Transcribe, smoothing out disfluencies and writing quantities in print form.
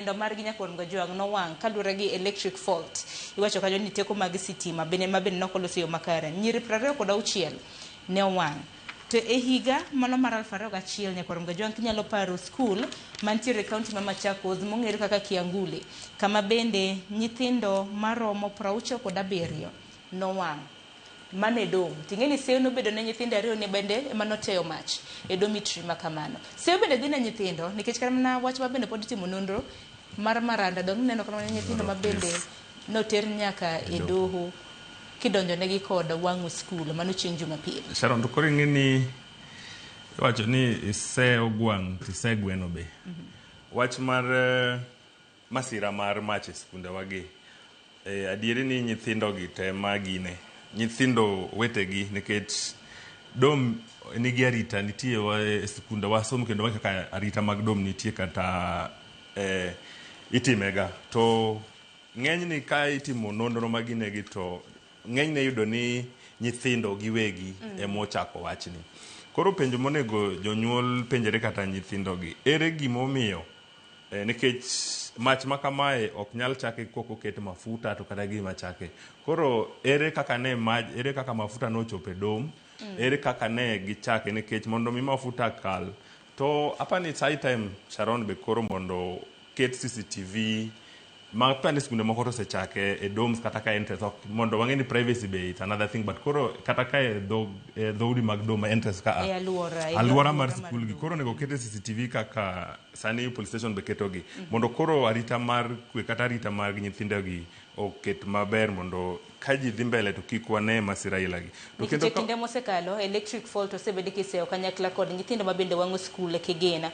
Nindo margi nyakwar Ngajwang' nowang' kaluwore gi electric fault. Iwacho kanyo ni teko mag sitima bende ma bende nokolos e yo makare. Nyiri 26 ne owang'. To e higa mano mar 2001 nyakwar Mgajwang' kinyalo paro skul mantiere e kaunti ma Machakos mong'ere kaka Kiangule kama bende nyithindo maromo 67 nowang'. Mano e dom. Ting'e ni seyo nobedo ne nyithindo ariyo ni bende ema noteyo mach e dormitory ma kamano. Seyo bende dhi ne nyithindo nikech kata mana wach ma bende pod itimo nonro mar Maranda dong ineno kata mana nyithindo ma bende noter nyaka e doho kidonjo negi kod wang'o skul mano chieng' Jumapil. Sharon, to koro ing'e ni iwacho ni iseyo gwang' to isegweno be. Wach mar masira mar mach e skundewagi, adieri ni nyithindogi te ma gine, nyithindo wetegi nikech dom nigi arita nitie e skunde wasomo kendo wa kaka arita mag dom nitie kata itimega. To ng'enyni ka itimo nonro ma ginegi to ng'enyne iyudo ni nyithindo giwegi ema ochako wachni. Koro penjo monego jonyuol penjre kata nyithindogi, ere gimomiyo nikech mach ma kamae ok nyal chake kok oket mafuta to kata gima chake. Koro ere kaka ne maj, ere kaka mafuta nochopo e dom, ere kaka ne gichake nikech mondo mi mafuta kal to apani it's high time Sharon be koro mondo ket CCTV ma apani skunde moko to osechake e doms kata ka entrance ok mondo wang'e ni privacy be it's another thing but koro kata ka e dho e dhoudi mag dom entrance ka E aluora, e aluora mar skul gi koro onego okete CCTV kaka sani police station be ketogi mondo koro arita mar kwe kata arita mag nyithindo gi oket maber mondo ka ji dhi mbele to kik wane masira aila gi. To Nikech e kinde mosekalo, electric fault osebed kiseyo kanyakla kod nyithindo ma bende wang'o skul kigina.